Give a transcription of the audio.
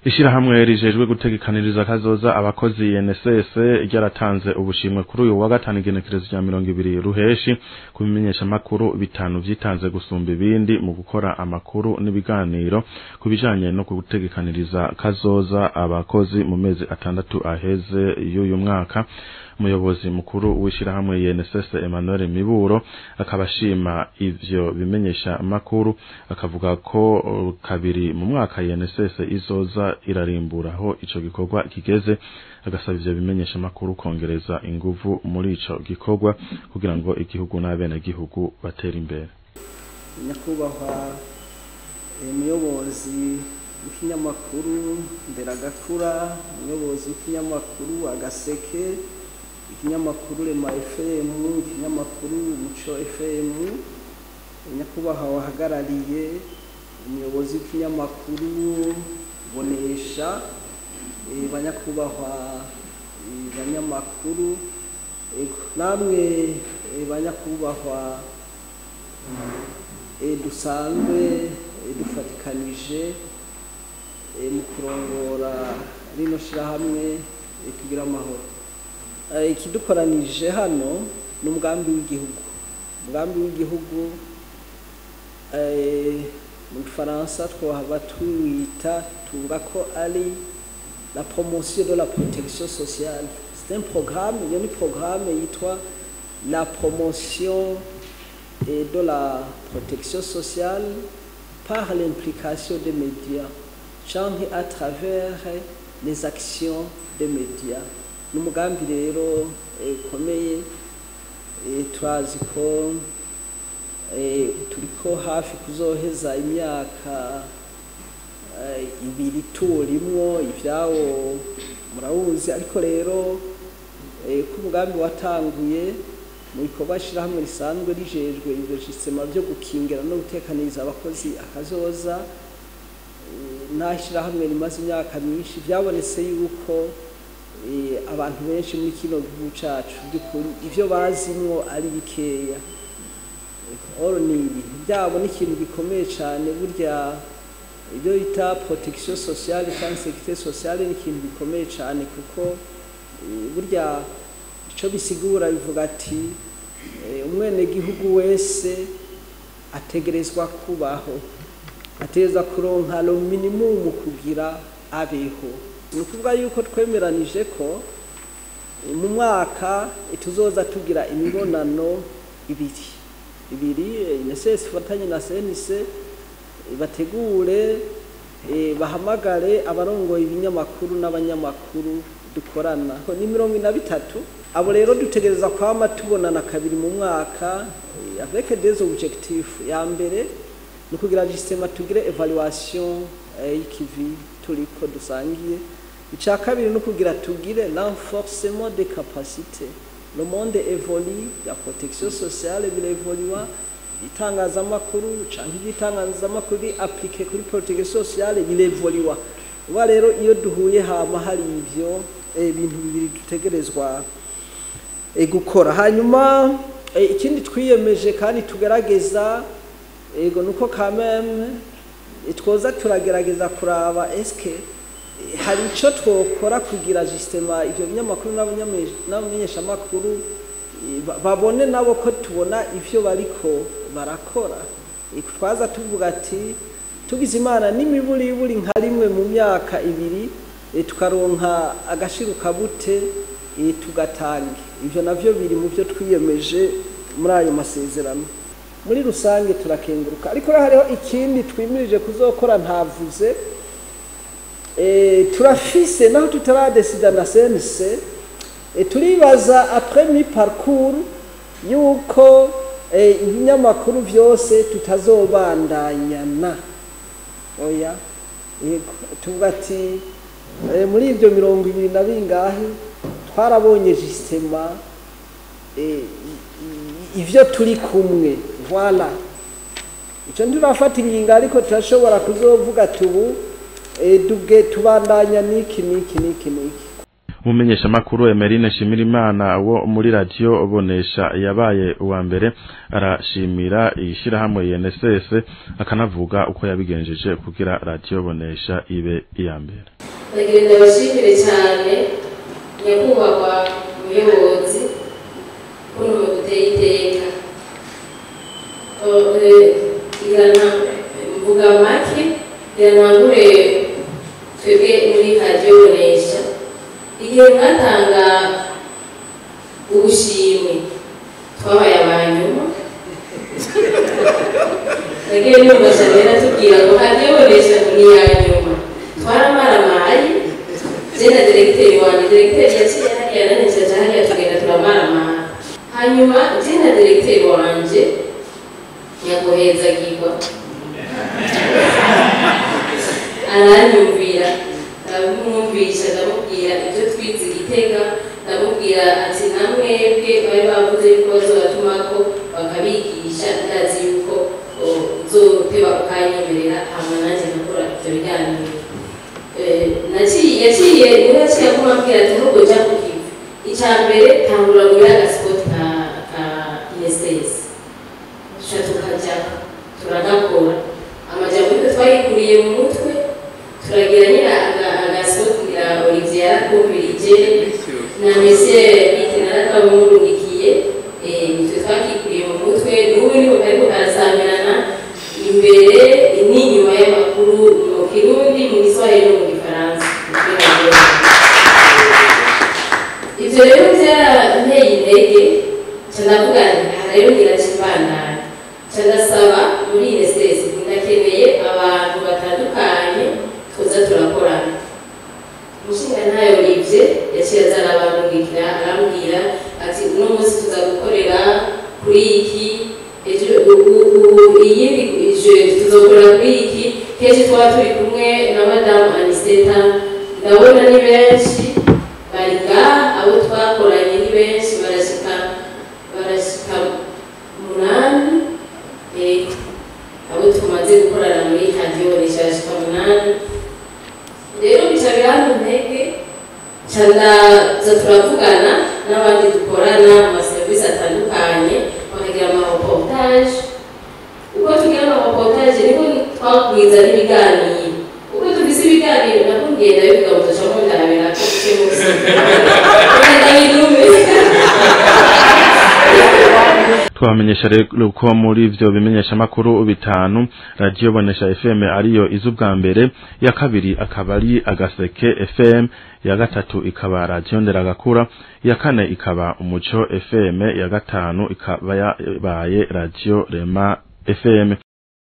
Ishirahamwe rijejwe gutegekaniriza kazoza abakozi INSS ryaratanze ubushimwe kuri uyu wa gatanu igenekerezo rya 20 ruheshi kubimenyesha makuru bitanu vyitanze gusumba ibindi mu gukora amakuru n'ibiganiro kubijanye no gutegekaniriza kazoza abakozi mu mezi 6 aheze y'uyu mwaka. Umuyobozi mukuru w'ishirahamwe INSS Emmanuel Miburo akabashima ivyo bimenyesha makuru, akavuga ko kabiri mu mwaka INSS izoza irarimburaho ico gikorwa kigeze, agasaba ivyo bimenyesha makuru kongereza inguvu muri ico gikorwa kugira ngo igihugu n'abene gihugu batera imbere. Nyakubahwa umuyobozi w'ikinyamakuru Nderagakura, umuyobozi w'ikinyamakuru Agaseke, ikinyamakuru Rema FM, ikinyamakuru Muco FM, nyakubahwa wahagarariye umuyobozi w'ikinyamakuru Bonesha, banyakubahwa banyamakuru, namwe banyakubahwa dusanzwe dufatikanije mu kurongora rino shirahamwe tugira amahoro. Ikidukoranije hano ni umugambi w'igihugu. Umugambi w'igihugu mu Faransa twahava tuwita tuvuga ko ari la promotion de la protection sociale. C'est un programme, il y a un programme yitwa la promotion et de la protection sociale par l'implication des médias, canke à travers les actions des médias. N'umugambi rero ukomeye, turazi ko turiko hafi kuzoheza imyaka 2 turimwo ivyawo murawuzi, ariko rero ko umugambi watanguye mu bikorwa shirahamwe risanzwe rijejwe ivyo sistema byo gukingira no gutekaniriza abakozi akazoza, nta shirahamwe rimaze imyaka myinshi, byabonetse yuko abantu benshi muri kino gihugu cacu by'ukuri ivyo bazimwo ari bikeya. Oro ni ibintu byabo ni ikintu gikomeye cane, burya ibyo bita protection sociale cyangwa sécurité sociale ni ikintu gikomeye cane, kuko burya ico bisigura bivuga ati umwene gihugu wese ategerezwa kubaho, ategerezwa kuronka lo minimum kugira abeho. Ni ukuvuga yuko twemeranije ko mu mwaka tuzoza tugira imibonano ibiri, INSS ifatanye na CNC bategure, bahamagare abarongoye ibinyamakuru n'abanyamakuru dukorana ni 43. Abo rero dutegereza kwama tubonana kabiri mu mwaka avec des objectifs. Ya mbere ni kugira système tugire evaluation y'ikivi turiko dusangiye. Ica kabiri ni kugira tugire renforcement des capacités. Le monde évolue, la protection sociale birevolua, itangazamakuru canke igitangazamakuru appliqué kuri protection sociale birevolua. Uba rero iyo duhuye hama hari ivyo ibintu bibiri dutegerezwa gukora. Hanyuma ikindi twiyemeje kandi tugerageza ego nuko quand même twoza turagerageza kuraba eske hari ico twokora kugira justement ivyo binyamakuru n'abamenyesha makuru babone nabo ko tubona ivyo bariko barakora. Twaza tuvuga ati tugize Imana n'imiburiburi nka rimwe mu myaka 2 tukaronka agashiruka bute tugatanga. Ivyo navyo biri mu byo twiyemeje muri ayo masezerano. Muri rusange turakenguruka, ariko hariho ikindi twimirije kuzokora ntavuze. Turafise naho tutaradesida na CNC, turibaza après mi parcours yuko ibinyamakuru vyose tutazobandanyana. Oya, tuvuga ati muri ivyo 20 na bingahe twarabonye justement ivyo turi kumwe. Voilà, ico ntirafata ingingo, ariko turashobora kuzovuga tubu duge tubandanya niki niki niki niki. Umumenyesha makuru Emerine Shimirimana wo muri radio Bonesha yabaye uwa mbere arashimira ishirahamwe INSS, akanavuga uko yabigenjeje kugira radio Bonesha ibe iya mbere. Ndagira ndabashimire cyane nyakubahwa muyobozi kuno muteye iteka. Mvuga make ntangure twebwe muri radio Bonesha igihe mwatanga ubushimwe twabaye abanyuma. Nagiye numva Shanera tubwira ngo radio Bonesha ni iya nyuma, twaramaramaye je na directeur wanjye. Directeur yaciye hariya nanjye nca hariya tugenda turamaramara. Hanyuma je na directeur wanje nyaguhezagirwa aranyumvira, ndamwumvisha, ndamubwira ibyo twize Igitega, ndamubwira ati namwebwe bari bavuze yuko bazobatumako bakabigisha, ndazi yuko uzoteba ukanyemerera hama nanjye nkakora ivyo biganiro. Yaciye niwe yaciye kumubwira ati ahubwo ja ku kivi, ica mbere tangura ngurira agasikoti ka INSS, tuca tukajako turagakora. Amajambo nitwe twayikuriye mu mutwe, turagira nyine agasikoti ngira Olivier yarakumvirije na Monsieur Bite narakamurungikiye, nitwe twakikuriye mu mutwe. N'ubu niho kariko karasamirana imbere n'inyuma y'amakuru mu Kirundi, mu Giswahili no mu Gifaransa. Ivyo rero vyaranteye intege, nca ndavuga nti aha rero ngira nca nca ndasaba muri INSS ndakeneye abantu batandukanye tuza turakorana. Umushingantahe Olivier yaciye aza arabandungikira arambwira ati uno munsi tuza gukorera kuri iki, ejo iyindi jeudi tuzokorera kuri iki. Kenshi twaba turi kumwe na Madamu Aniseta, ndabona ni benshi bari ngaha, abo twakoranye ni benshi, barashika 8, abo tumaze gukorana muri radio Bonesha barashika 8. Rero bica birampa intege, nca ndaza turavugana n'abandi dukorana mu maserivisi atandukanye, bakagira amareportage. Uko tugira amareportage niko twagwiza n'ibiganiro. Uko dufise ibiganiro nako ngenda bivuga muzoca mundabira ko muce munsi. Twamenyesha rero ko muri ivyo bimenyesha makuru bitanu radio Bonesha FM ariyo izubwa mbere, ya kabiri akaba ari Agaseke FM, ya gatatu ikaba radio Nderagakura, ya kane ikaba Umuco FM, ya gatanu ikaba yabaye radio Rema FM.